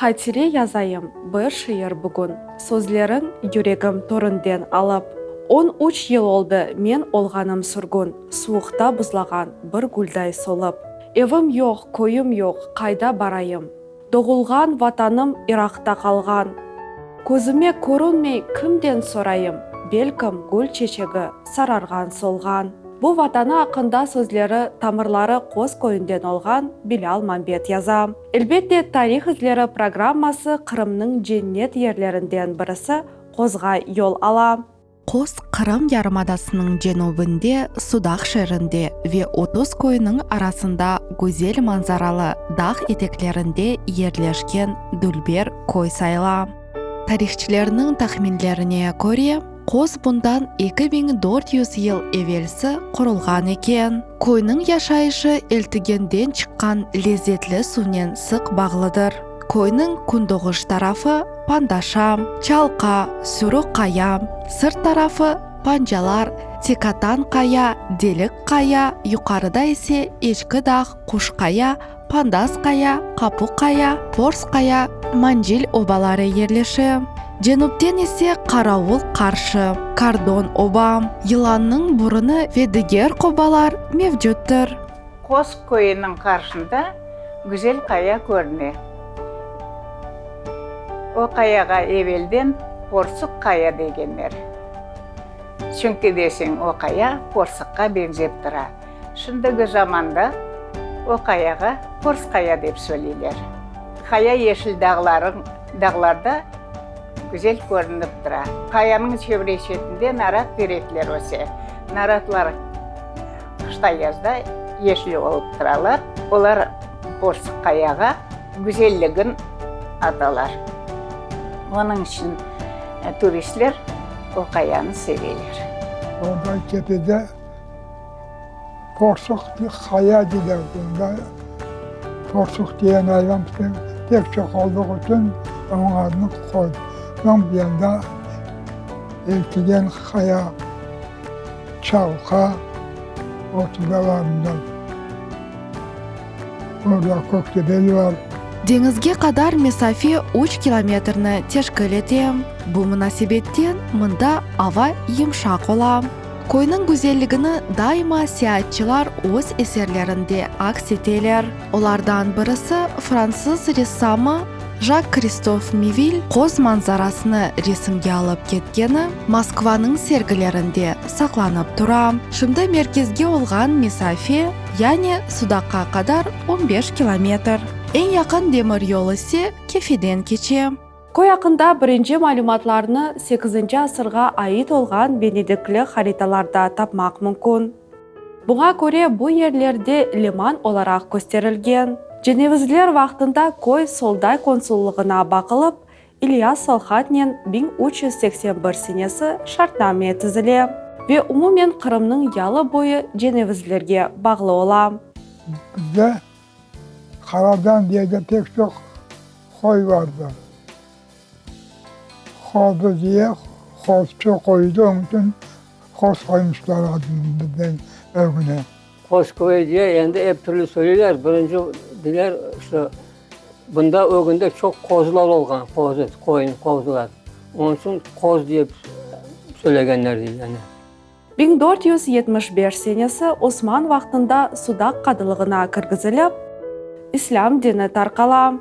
Hatire yazayım bir şiir bugün, Sözleriñ yüregim töründen alıp. On üç yıl oldı men olğanım sürgün, Suvuqta buzlağan bir gülday solıp. Evim yoq, köyüm yoq, qayda barayım? Doğulğan Vatanım İraqta qalğan. Közüme körünmey kimden sorayım, Belkim gül çeçegi sararğan solğan. Bu Vatanı aqqında sözleri tamırları Qoz köyünden olğan Bilâl Mambet yaza. Elbette, Tarih izleri programması Qırımnıñ cennet yerlerinden birisi Qozğa yol ala. Qoz Qırım yarımadasınıñ cenübinde Sudaq şeerinde ve 30 köyniñ arasında güzel manzaralı dağ eteklerinde yerleşken dülber köy sayıla. Tarihçilerniñ tahminlerine köre, Qoz bundan 2400 yıl evelsi qurulğan eken. Köyniñ yaşayışı Eltigenden çıqqan lezzetli suvnen sıq bağlıdır. Köyniñ kündoğuş tarafı Pandaşa, Çalqa, Sürü Qaya, sırt tarafı Pancalar, Tekatan Qaya, Delik Qaya, yuqarıda ise Eçki Dağ, Quş Qaya, Pandaz Qaya, Qapu Qaya, Pors Qaya, Mancil obaları yerleşe. Cenüpten ise Qaravul Qarşı, Kardon oba, Yılannıñ burunı ve diger qobalar mevcuttır. Qoz köyüniñ qarşında güzel qaya körüne. O qayağa evelden Porsuq qaya degenler. Çünki deseñ, o qaya porsuqqa beñzep tura. Şimdigi zamanda o qayağa Pors qaya dep söyleyler. Qaya yeşil dağlarıñ, dağlarda güzel körünip tura. Qayanıñ çevre-çetinde narat terekler öse. Naratlar qışta-yazda yeşil olıp turalar. Olar Porsuq qayağa güzelligin atalar. Onıñ içün turistler o qayanı seveler. Orada tepede Porsuq qaya deyler bunda. Porsuq diyen ayvan pek çoq olduğı içün onıñ adını qoydı. Soñ bu yanda Eltigen qaya, Çalqa oturdalarında. Orada Köktebel bar. Deñizge qadar mesafe üç kilometrni teşkil ete. Bu munasebetten mında ava yımşaq ola. Köyniñ güzelligini daima seyaatçılar öz eserlerinde aks eteler. Olardan birisi fransız ressamı Jak Kristof Mivil Qoz manzarasını resimge alıp ketkeni Moskvanıñ sergilerinde saqlanıp tura. Şimdi merkezge olğan mesafe, yani Sudaqqa qadar on beş kilometr. Eñ yaqın demiryol ise Kefeden keçe. Köy aqqında birinci malümatlarnı sekizinci asırğa ait olğan venedikli haritalarda tapmaq mümkün. Buña köre bu yerlerde liman olaraq kösterilgen. Cenevizler vaqtında köy Solday konsullığına baqılıp, İlyas Solhatnen 1381 senesi şartname tizile ve umumen Qırımnıñ yalı boyu cenevizlerge bağlı ola. Bizde Qaradan diye de pek çoq qoy bardı. Qozu diye qozçı qoydı, onıñ içün qoz qoymuşlar adını bizden ögüne. Qoz köyü diye endi ep türlü söyleyler. Birinci deyler, işte, bunda ögünde çoq qozular olğan, qozu, qoyun, qozular. Onıñ içün qoz dep söylegenler dey yani. 1475 senesi Osman vaqtında Sudaq qadılığına kirgizilip, İslâm dini tarqala.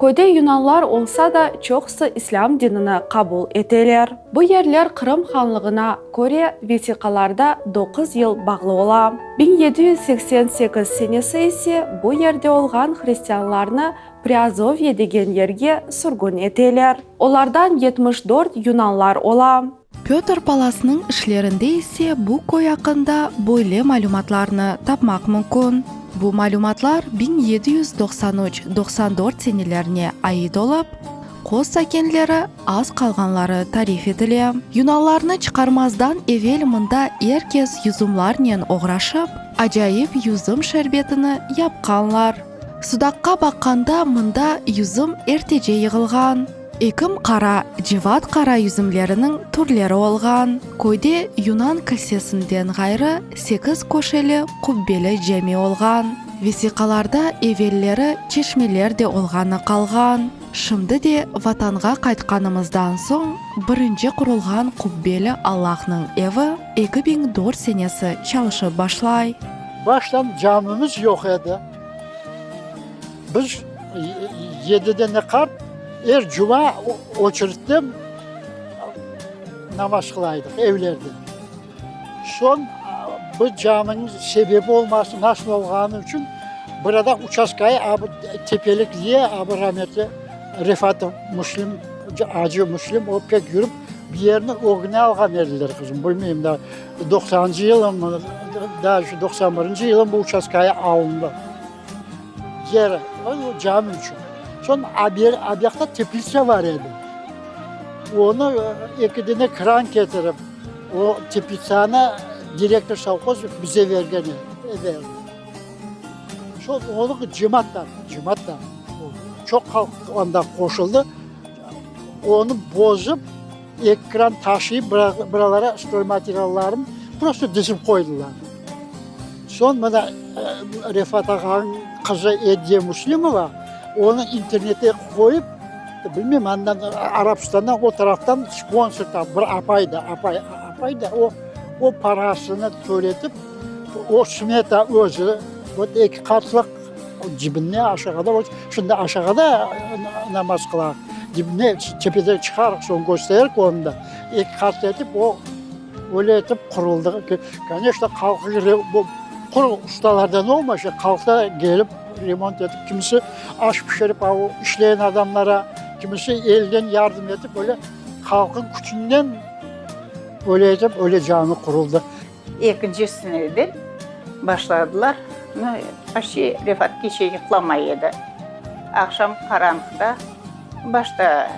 Köyde yunanlar olsa da, çoqusı İslâm dinini qabul eteler. Bu yerler Qırım hanlığına köre vesiqalarda doquz yıl bağlı ola. 1788 senesi ise bu yerde olğan hristianlarnı Priazovye degen yerge sürgün eteler. Olardan 74 yunanlar ola. Pötr Palasnıñ işlerinde ise bu köy aqqında böyle malümatlarnı tapmaq mümkün. Bu malümatlar 1793, 94 senelerine ait olıp, Qoz sakinleri az qalğanları tarif etile. Yunanlarnı çıqarmazdan evel mında er kes yuzumlarnen oğraşıp, acayip yuzum şerbetini yapqanlar. Sudaqqa baqqanda mında yuzum ertece yığılğan. Ekim qara, cevat qara yüzümleriniñ türleri olğan. Köyde yunan kilsesinden ğayrı sekiz köşeli qubbeli cami olğan. Vesiqalarda evelleri çeşmeler de olğanı qalğan. Şimdi de Vatanğa qaytqanımızdan soñ birinci qurulğan qubbeli Allahnıñ evi 2004 senesi çalışıp başlay. Baştan camimiz yoq edi. Biz yedi dene qart er cuma oçeredte namaz qılaydıq evlerde. Soñ bu caminiñ sebebi olması, nasıl olğanı içün burada uçastkayı a bu tepelik diye a bu rametli Refat Müslim, acı Müslim o pek yürip bir yerni ögüne alğan ediler, qızım, bilmeyim da, doqsanıncı yılımı, daa şu 91-nci yılım bu uçastkayı alındı. Yeri, o cami içün. Soñ a bu yaqta teplitsa bar edi. Onı eki dene kran ketirip, o teplitsanı direktor sovhoz bize bergen edi, berdi. Soñ onı cemaat da, cemaat da, çoq halq anda qoşuldı. Onı bozıp, eki kran taşıyıp, buralara stroymateriallarını prosto dizip qoydılar. Soñ mına Refat ağanıñ qızı Ediye Müslimova onı internete qoyıp, bilmeyim, andan Arabstandan, o taraftan sponsor tapıp, bir apay da, apay, apay da o, o parasını töletip, o smeta özü, vot eki qatlıq dibine aşağıda, şimdi aşağıda namaz qıla, dibine tepede çıqarıq, soñ kösterik onı da, eki qatlı etip o Öyle etip quruldı. Koneçno, halq bu quru ustalardan olmay, şu halq da kelip remont etip, kimisi aş pişirip, a o işleyen adamlara, kimisi elden yardım etip, öyle halqıñ küçünden öyle etip, öyle cami quruldı. Ekinci seneden başladılar. Почти Refat gece yuqlamay edi. Aqşam qaranlıqta başta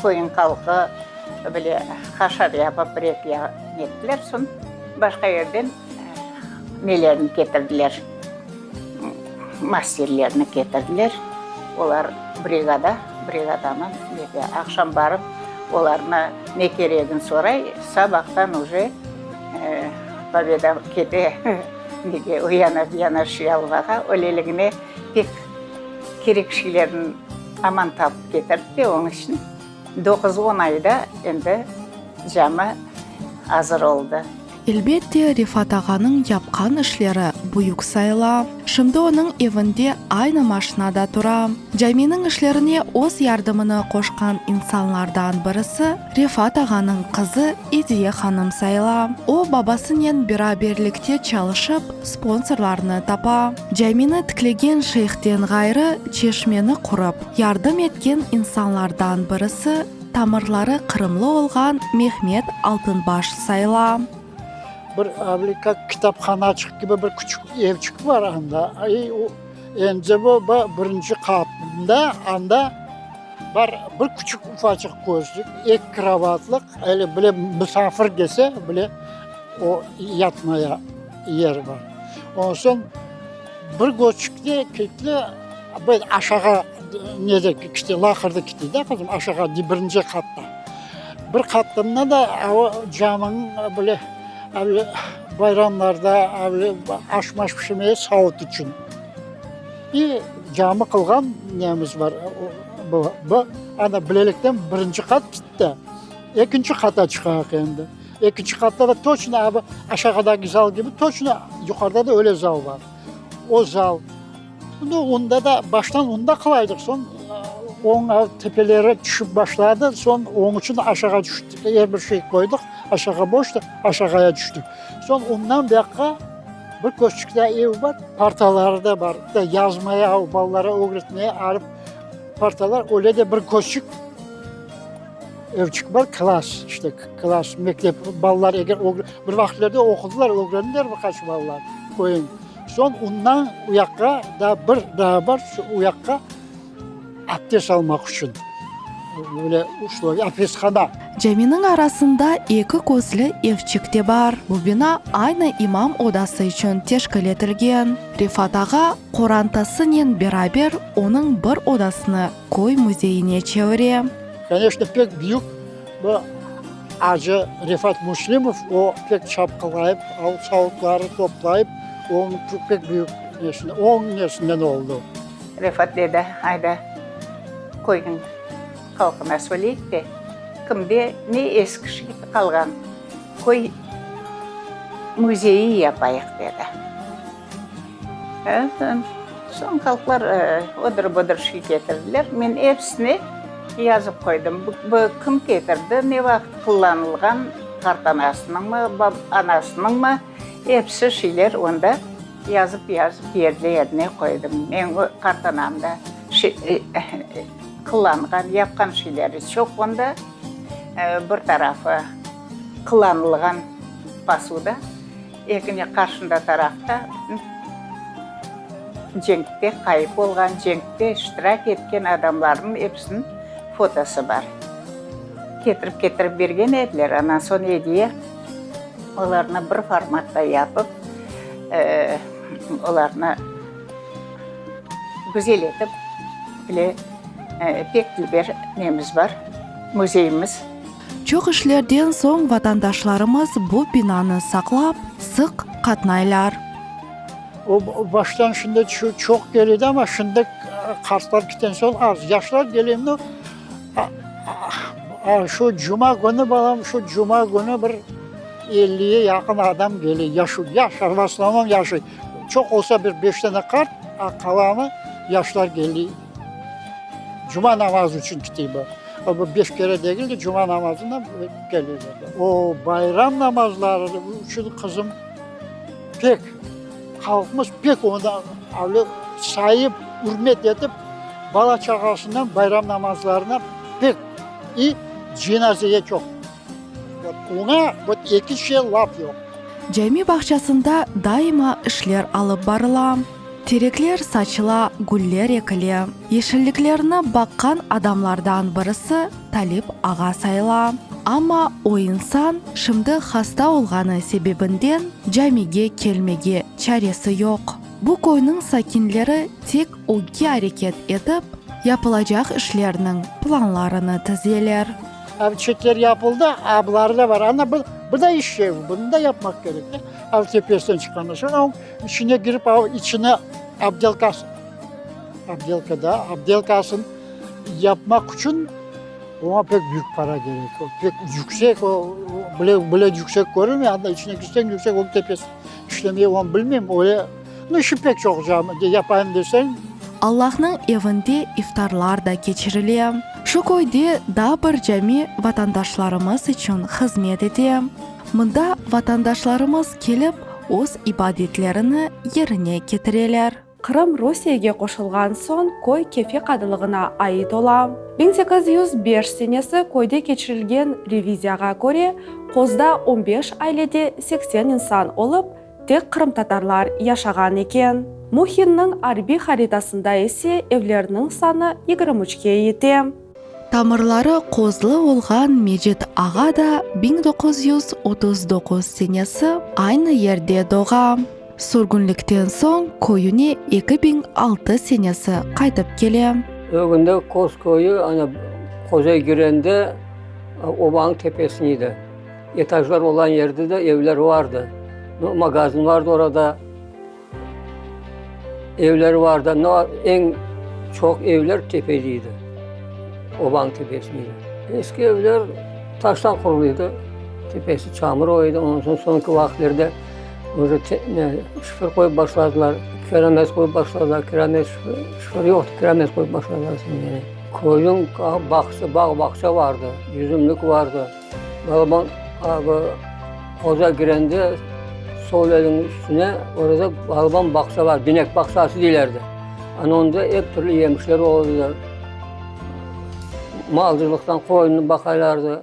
qoyun halqı bile haşar yapıp bir-eki nettiler, soñ başqa yerden nelerni ketirdiler, masterlerni ketirdiler. Olar brigada, brigadanı nete, aqşam barıp olarnı ne keregini soray, sabahtan uje Pobeda kete nege, o yana bu yana şu Yalvağa, öyleligine pek kerek şeylerni aman tapıp ketirdi de, onıñ içün. Doquz-on ayda endi cami azır oldı. Elbette, Refat ağanıñ yapqan işleri büyük sayıla. Şimdi onıñ evinde aynı maşinada tura. Caminiñ işlerine öz yardımını qoşqan insanlardan birisi Refat ağanıñ qızı Ediye hanım sayıla. O, babasınen beraberlikte çalışıp, sponsorlarnı tapa. Camini tiklegen şeyhten ğayrı, çeşmeni qurıp, yardım etken insanlardan birisi tamırları qırımlı olğan Mehmet Altınbaş sayıla. Bir ablika kitaphanaçıq kibi bir küçük evçik bar anda. Endi bu birinci qatında anda bar bir küçük ufaçıq közlük, eki krovatlıq, öyle bile misafir kelse bile o yatmaya yer bar. Ondan soñ bir közçükte kilitli böyle aşağı nede kiti, laqırdı kiti da qızım, aşağı birinci qatta. Bir qattında da o camınıñ böyle bayramlarda aş-maş pişirmege savut içün. İ cami qılğan nemiz bar, bu, bu ana bilelikten birinci qat bitti. Ekinci qata çıqayıq endi. Ekinci qatta da toçno abi aşağıdaki zal kibi toçno yuqarıda da öyle zal bar. O zal. Nu, onda da baştan onda qılaydıq, soñ onıñ tepeleri tüşip başladı, soñ onıñ içün aşağı tüştik, er bir şey qoydıq, aşağı boştı, aşağıya tüştik. Soñ ondan bu yaqqa bir közçük daa ev bar, partaları da bar, yazmaya, balalara ögretmeye alıp partalar, öyle de bir közçük evçik bar, klass, işte klass, mektep, balalar eger bir vaqıtlarda oqudılar, ögrendiler bir qaç balalar köyün. Soñ ondan u yaqqa daa bir daa bar, şu u yaqqa abdest almaq içün böyle usloviya, abdesthana. Caminiñ arasında eki közlü evçik de bar. Bu bina aynı imam odası içün teşkil etilgen. Refat ağa qorantasınen beraber onıñ bir odasını köy müzeyine çevire. Koneçno, pek büyük bu acı Refat Müslimov, o pek çapqılayıp, savutları toplayıp, onıñ pek büyük nesine, onıñ nesinden oldı. Refat dedi, Ayda. Köyniñ halqına söyleyik de, kimde ne eski şey qalğan, köy müzeyi yapayıq, dedi. Soñ halqlar odır-budır şey ketirdiler. Men episini yazıp qoydım. Bu kim ketirdi, ne vaqıt qullanılğan, qartanasınıñmı, anasınıñmı, episi şeyler onda yazıp-yazıp yerli-yerine qoydım. Men qartanam da qullanğan, yapqan şeyleri çoq onda. Bir tarafı qullanılğan posuda. Ekine qarşında tarafta cenkte ğayıp olğan, cenkte iştirak etken adamlarnıñ episiniñ fotosı bar. Ketirip-ketirip bergen ediler, ondan soñ ediye olarnı bir formatta yapıp, olarnı güzel etip, bile pek dülber nemiz bar, müzeyimiz. Çoq işlerden soñ vatandaşlarımız bu binanı saqlap, sıq qatnaylar. O baştan şimdi çoq keledi, amma şimdi qartlar keten soñ az. Yaşlar kele endi. Şu cuma künü, balam, şu cuma künü bir elliye yaqın adam kele. Yaş, yaş, v osnovnom yaşı. Çoq olsa bir beş tane qart, a qalanı yaşlar kele. Cuma namazı içün kete bu. Bu beş kere degil de, cuma namazına keleler. O bayram namazları içün, qızım, pek halqımız pek onı öyle sayıp, ürmet etip, bala-çağasından bayram namazlarına pek i cenazege çoq. Oña vot eki şey laf yoq. Cami bağçasında daima işler alıp barıla. Terekler saçıla, güller ekile. Yeşilliklerni baqqan adamlardan birisi Talip ağa sayıla. Amma o insan şimdi hasta olğanı sebebinden camige kelmege çaresi yoq. Bu köyniñ sakinleri tek ögge areket etip, yapılacaq işlerniñ planlarını tizeler. Av çetler yapıldı, avları da bar. Ana bu, bu da iş şey, bunı da yapmaq kerek de. Av tepesinden çıqqandan soñ, av içine girip, av içine obdelkası, obdelka da, obdelkasın yapmaq içün oña pek büyük para kerek. O pek yüksek, o bile, bile yüksek körünmey, anda içine kirseñ yüksek, onıñ tepesi işlemey, onı bilmeyim, öyle, nu, işi pek çoq cami, yapayım deseñ. Allahnıñ evinde iftarlar da keçirile. Şu köyde daa bir cami vatandaşlarımız içün hızmet ete. Mında vatandaşlarımız kelip, öz ibadetlerini yerine ketireler. Qırım Rusiyege qoşulğan soñ köy Kefe qadılığına ait ola. 1805 senesi köyde keçirilgen reviziyağa köre, Qozda on beş ailede 80 insan olıp, Tek qırımtatarlar yaşağan eken. Muhinniñ arbiy haritasında ise evlerniñ sanı 23-ke yete. Tamırları qozlı olğan Mecit ağa da 1939 senesi aynı yerde doğa. Sürgünlikten soñ köyüne 2006 senesi qaytıp kele. Ögünde Qoz köyü, ana, Qozay girende obanıñ tepesinde. Etajlar olan yerde de evler vardı. No, magazin vardı orada. Evler vardı. No, eñ çoq evler tepede edi. Obanıñ tepesinde edi. Eski evler taştan qurulıydı. Tepesi çamur o edi. Ondan soñ soñki vaqıtlarda уже ne, şifir qoyıp başladılar. Kiremet qoyıp başladılar. Kiremet, şifir yoqtı, kiremet qoyıp başladılar şimdi. Köyniñ bağça, bağ-bağça vardı, yüzümlik vardı. Balaban abi qoza kirende sol eliniñ üstüne orada balaban bağça var, binek bağçası deylerdi. Ana onda ep türlü yemişler olurdı. Malcılıqtan qoyunı baqaylardı.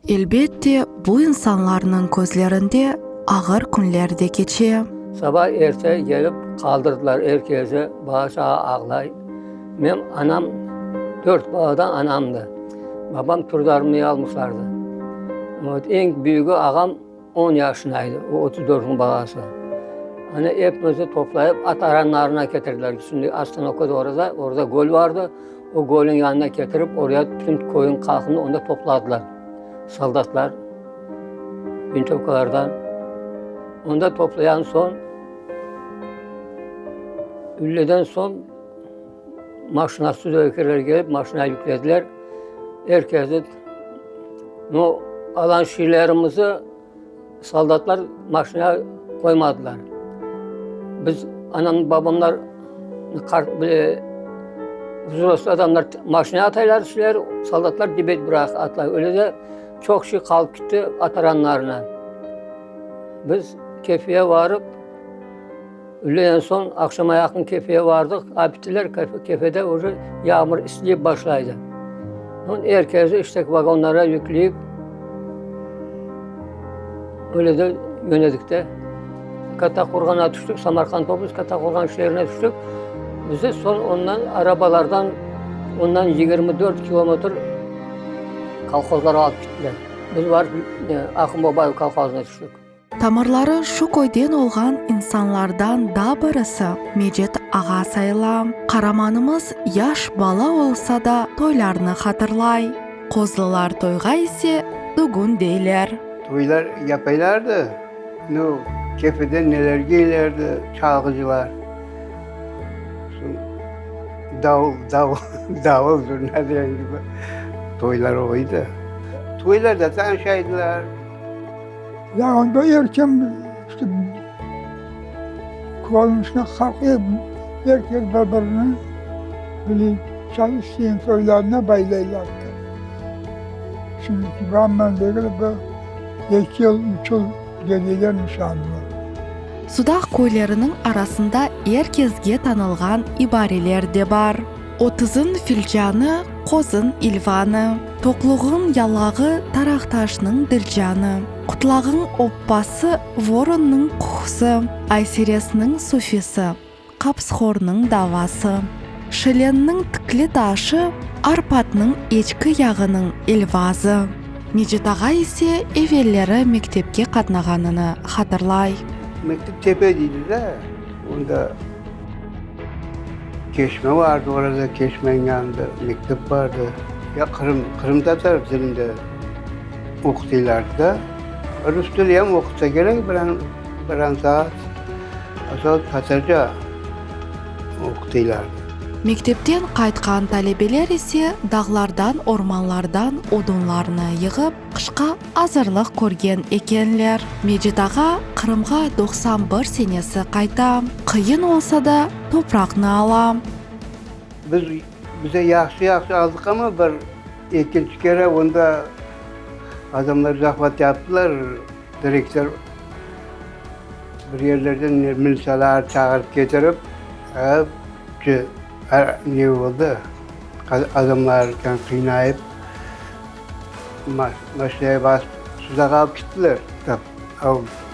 Elbette, bu insanlarnıñ közlerinde ağır künler de keçe. Saba erte kelip qaldırdılar er kezi, bala-çağa ağlay. Menim anam, dört baladan anamdı. Babam turdarmıya almışlardı. Vot, eñ büyügi ağam on yaşındaydı, o 34-niñ balası. Ana epimizni toplayıp at aranlarına ketirdiler. Şimdi ostanovka orada, orada göl vardı. O gölniñ yanına ketirip, oraya bütün köyniñ halqını onda topladılar. Soldatlar, vintovkalardan. Onda toplayan soñ, üyleden soñ. Maşina studebekerler kelip, maşina yüklediler. Er kesni, no, alan şeylerimizi soldatlar maşinağa qoymadılar. Biz, anam, babamlar, qart, vzroslый adamlar maşinağa ataylar şeyler, soldatlar dibet bıraq atlay. Öyle de çoq şey qalıp kitti ataranlarına. Biz Kefege varıp, Üyleden soñ, aqşama yaqın Kefege vardıq, apittiler, Kefede uje yağmur isleyip başlaydı. Soñ er kesi işte vagonlara yükleyip, öyle de yönedik de. Kattaqurğanğa tüştik, Samarqand oblast Kattaqurğan şeerine tüştik. Bizi soñ ondan arabalardan ondan 24 kilometr kolhozlarğa alıp kettiler. Biz barıp Ahım Babayev kolhozına tüştik. Tamırları şu köyden olğan insanlardan da birisi Mecit ağa sayıla. Qaramanımız yaş bala olsa da toylarnı hatırlay. Qozlılar toyğa ise dügün deyler. Toylar yapaylardı, nu, Kefeden neler kelirdi, çalğıcılar, soñ davul, davul, davul, zurna degen kibi toylar oluydı. Toylarda tanışaydılar. Ya onda erken işte körünişine halq er kes bir-birini biley, çay içken soylarına baylaylardı. Şimdiki kibi amman degil, bir eki yıl, üç yıl geliler nişanlı. Sudaq köyleriniñ arasında er kesge tanılğan ibareler de bar. Otuzın filcanı, qozın ilvanı, Toqluğıñ yalağı, taraqtaşnıñ dilcanı, Qutlağıñ oppası, voronnıñ quhusı, Ayseresniñ sufisi, qapshornıñ davası, Şelenniñ tikli taşı, Arpatnıñ eçki yağınıñ elvazı. Mecit ağa ise evelleri mektepke qatnağanını hatırlay. Mektep tepe deydi de, onda. Keşme vardı orada, keşmeniñ yanında mektep vardı. Ya qırım, qırımtatar tilinde oqutıylardı da. Rus tili em oqutsa kerek biran, biran saat, asıl tatarca oqutıylardı. Mektepten qaytqan talebeler ise dağlardan, ormanlardan odunlarnı yığıp, qışqa azırlıq körgen ekenler. Mecit ağa Qırımğa 91 senesi qayta. Qıyın olsa da, topraqnı ala. Biz bize yahşı-yahşı aldıq amma bir ekinci kere onda adamlar zahvat yaptılar, direktor bir yerlerden militsiyalar çağırıp ketirip, ne oldı, adamlar qıynayıp, Maşinaya basıp Sudaqqa alıp kettiler.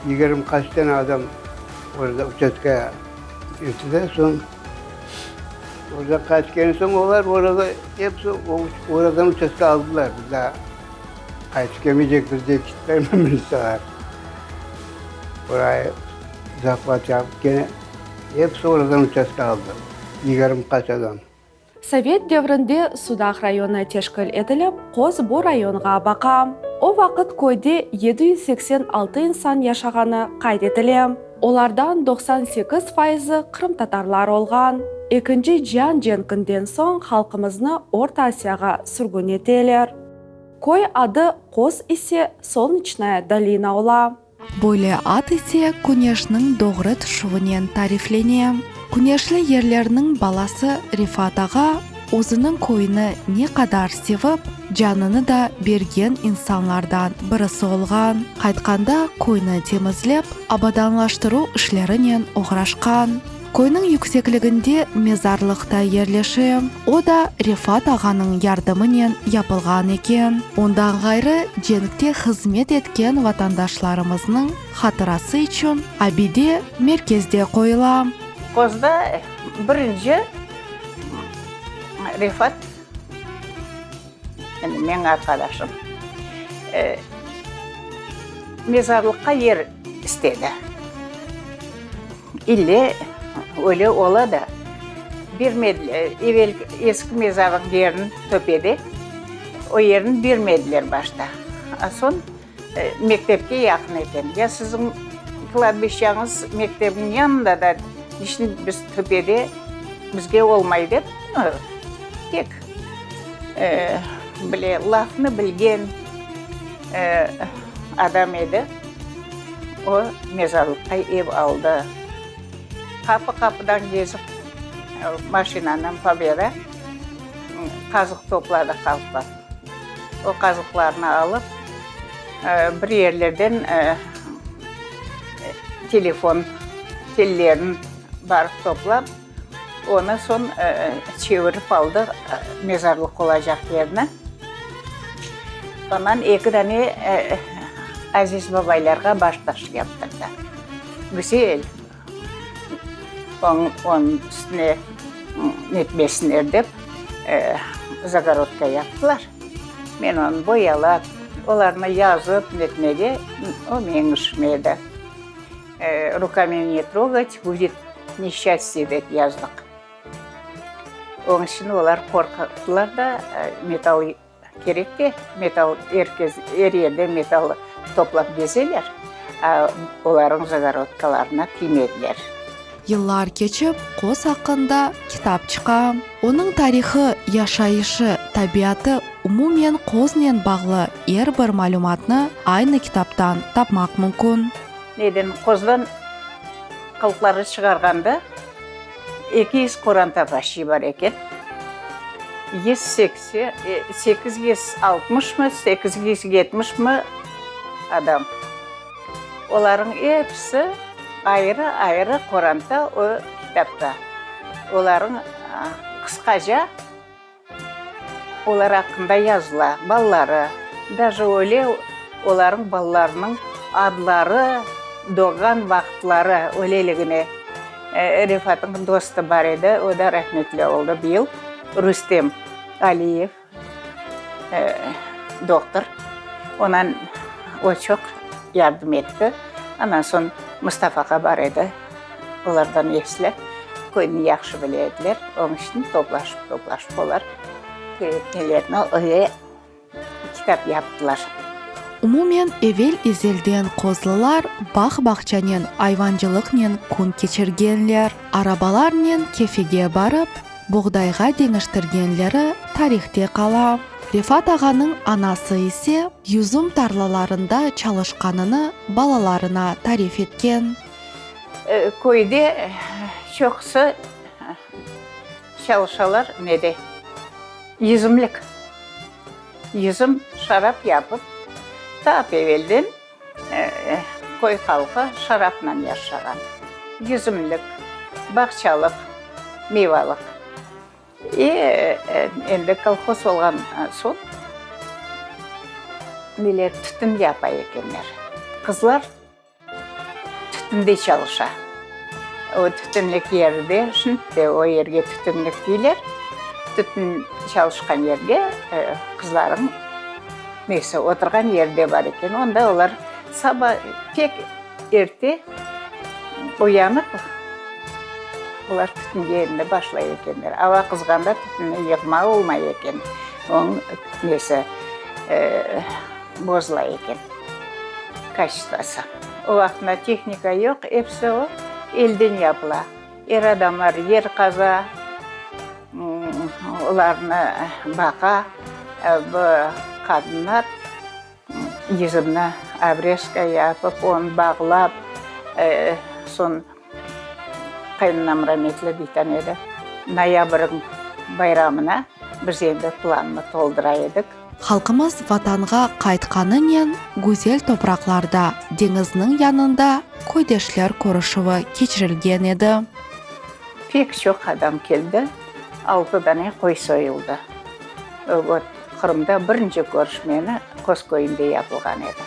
20 qaç tane adam orada uçastkaya etti de, soñ orada qaytıp kelgen soñ olar orada episi oradan uçastka aldılar. Biz daa qaytıp kelmeycekmiz dep kettiler militsiyalar. Orayı zahvat yapıp kene episi oradan uçastka aldı. 20 qaç adam. Sovet devrinde Sudaq rayonı teşkil etilip, Qoz bu rayonğa baqa. O vaqıt köyde 786 insan yaşağanı qayd etile. Olardan 98 fayızı qırımtatarlar olğan. Ekinci cian cenkinden soñ halqımıznı Orta Asiyağa sürgün eteler. Köy adı Qoz ise Solneçnaya dolina ola. Böyle ad ise küneşniñ doğru tüşüvinen tariflene. Küneşli yerlerniñ balası Refat ağa özüniñ köyüni ne qadar sevip, canını da bergen insanlardan birisi olğan. Qaytqanda köyni temizlep, abadanlaştıruv işlerinen oğraşqan. Köyniñ yüksekliginde mezarlıq da yerleşe, o da Refat ağanıñ yardımınen yapılğan eken. Ondan ğayrı, cenkte hızmet etken vatandaşlarımıznıñ hatırası içün abide merkezde qoyula. Qozda birinci Refat, endi meñ arqadaşım, mezarlıqqa yer istedi. İlle öyle ola da, bermediler. Evel eski mezarlıq yerini töpede, o yerini bermediler başta. A soñ mektepke yaqın eken. Ya siziñ kladbişçañız mektepniñ yanında da, niçün biz töpede, bizge olmay dep. Pek bile lafnı bilgen adam edi. O, mezarlıqqa ev aldı. Qapı-qapıdan gezip, maşinanen Pobeda qazıq topladı halqtan. O qazıqlarnı alıp, bir yerlerden telefon tellerini barıp toplap, onı soñ çevirip aldı mezarlıq olacaq yerni. Ondan eki dane aziz babaylarğa baştaş yaptırdı. Güzel, onıñ üstüne netmesinler dep, zagorodka yaptılar. Men onı boyalap, olarnı yazıp netmege, o menim işim edi. Rukami ne trogat, budet neşçastye dep yazdıq. Onıñ içün olar qorqtılar da, metall kerek de, metall er kes, er yerde metall toplap gezeler, a olarnıñ zagorodkalarına tiymediler. Yıllar keçip, Qoz aqqında kitap çıqa. Onıñ tarihı, yaşayışı, tabiatı, umumen Qoznen bağlı er bir malümatnı aynı kitaptan tapmaq mümkün. Neden Qozdan qılıqları çıqarğanda 200 qoranta başçı bar eken. 180, 860 mı, 870 mı adam. Olarnıñ episi ayrı-ayrı qoranta o kitapta. Olarnıñ qısqaca olar aqqında yazıla, balaları, daje öyle olarnıñ balalarınıñ adları, doğğan vaqıtları öyleligine. Refatnıñ dostu bar edi, o da rahmetli oldı bıyıl, Rustem Aliyev. Doktor, onan o çoq yardım etti. Ondan soñ Mustafa ağa bar edi, olardan esli, köyni yahşı bile ediler, onıñ içün toplaşıp-toplaşıp olar kereklilerini öyle kitap yaptılar. Umumen, evel-ezelden qozlılar bağ-bağçanen, ayvancılıqnen kün keçirgenler. Arabalarnen Kefege barıp, boğdayğa deñiştirgenleri tarihte qala. Refat ağanıñ anası ise yüzüm tarlalarında çalışqanını balalarına tarif etken. Köyde çoqusı çalışalar nede? Yüzümlik. Yüzüm şarap yapıp, tap evelden Köy halqı şarapnen yaşağan. Yüzümlik, bağçalıq, meyvalıq. E, endi kolhoz olğan soñ neler tütün yapa ekenler. Qızlar tütünde çalışa. O tütünlik yerde, şimdi de o yerge tütünlik deyler, tütün çalışqan yerge qızlarıñ Neyse, oturğan yeri de bar eken. Onda olar saba pek erte uyanıp, olar tütünge endi başlay ekenler. Ava qızğanda tütünni yığma olmay eken, onıñ nesi bozula eken, kaçestvası. O vaqtında tehnika yoq, episi o elden yapıla. Er adamlar yer qaza. Olarnı baqa, bu qadınlar yüzümni obrezka yapıp, onı bağlap, soñ qaynanam rametli biytan edi, noyabrniñ bayramına biz endi plannı toldura edik. Halqımız Vatanğa qaytqanınen güzel topraqlarda, deñizniñ yanında köydeşler körüşüvi keçirilgen edi. Pek çoq adam keldi, altı dane qoy soyuldı. Vot, Qırımda birinci körüşmeni Qoz köyünde yapılğan edi.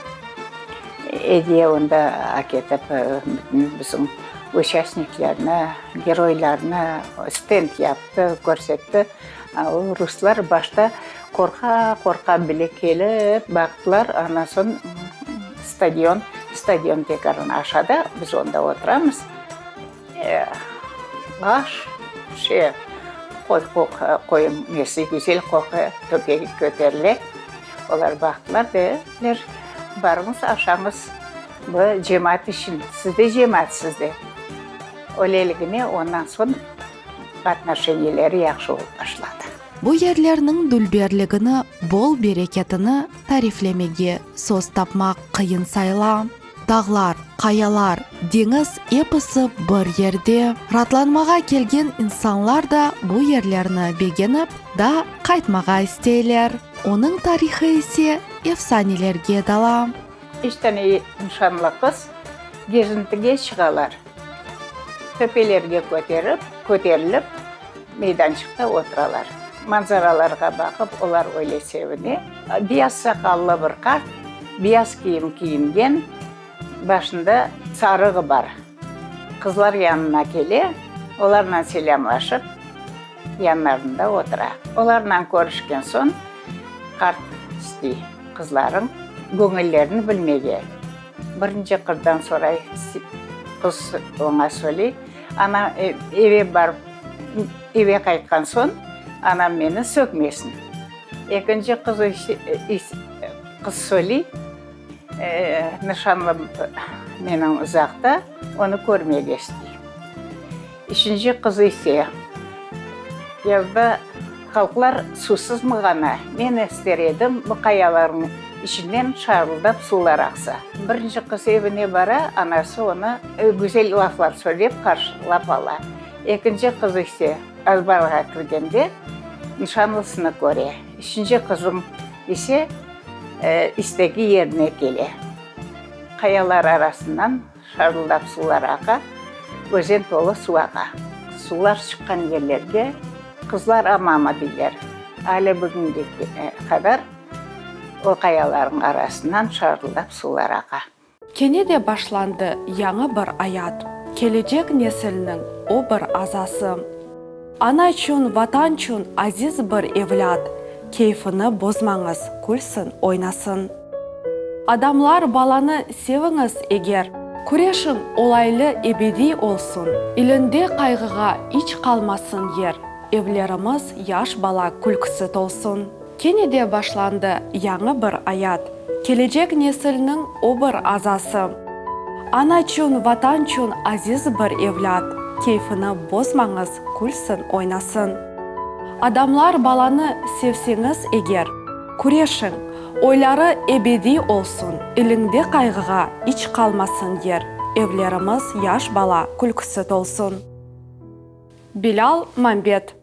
Ediye onda aketip bütün bizim uçastniklerni, geroylarnı stend yaptı, körsetti. O ruslar başta qorqa-qorqa bile kelip baqtılar, ondan soñ stadion, stadion tekrar aşağıda, biz onda oturamız. Aş, şey, qoy qoqu, qoyun nesi güzel qoqu töpege köterile. Olar baqtılar, dediler, barıñız, aşañız, bu cemaat içün, siz de cemaatsız, de. Öyleligine ondan soñ. Otnoşeniyeleri yahşı olıp başladı. Bu yerlerniñ dülberligini, bol bereketini tariflemege söz tapmaq qıyın sayıla. Dağlar, qayalar, deñiz episi bir yerde. Raatlanmağa kelgen insanlar da bu yerlerni begenip, daa qaytmağa isteyler. Onıñ tarihı ise efsanelerge dala. Üç tane nişanlı qız gezintige çıqalar. Töpelerge köterip, köterilip, meydançıqta oturalar. Manzaralarğa baqıp, olar öyle sevine. Beyaz saqallı bir qart, beyaz kiyim kiyingen, başında sarığı bar. Qızlar yanına kele, olarnen selâmlaşıp, yanlarında otura. Olarnen körüşken soñ, qart istey qızlarıñ göñüllerini bilmege. Birinci qızdan soray, qız oña söyley, Ana, eve barıp, eve qaytqan soñ, anam meni sögmesin. Ekinci qız qız söyley, Nişanlım menim uzaqta, onı körmege istey. Üçünci qız ise, Yazda halqlar suvsızmı ğana, men ister edim, bu qayalarnıñ içinden şarıldap suvlar aqsa. Birinci qız evine bara, anası onı güzel laflar söylep qarşılap ala. Ekinci qız ise azbarğa kirgende nişanlısını köre. Üçünci qızıñ ise istegi yerine kele. Qayalar arasından Şarıldap suvlar aqa, özen tolu suv aqa. Suvlar çıqqan yerlerge Qızlar amamı deyler. Ale bugünge qadar o qayalarnıñ arasından şarıldap suvlar aqa. Kene de başlandı yañı bir ayat. Kelecek nesilniñ o bir azası. Ana içün, Vatan içün aziz bir evlât. Keyfini bozmañız, külsin, oynasın. Adamlar, balanı seviñiz eger. Küreşiñ olaylı ebediy olsun. İlinde qayğığa iç qalmasın yer. Evlerimiz yaş bala külküsi tolsun. Kene de başlandı yañı bir ayat. Kelecek nesilniñ o bir azası. Anaçün, Vatançün aziz bir evlât. Keyfini bozmañız, külsin, oynasın. Adamlar, balanı sevseñiz eger. Küreşiñ, oyları ebediy olsun, iliñde qayğığa iç qalmasın yer, evlerimiz yaş bala külküsi tolsun. Bilâl Mambet.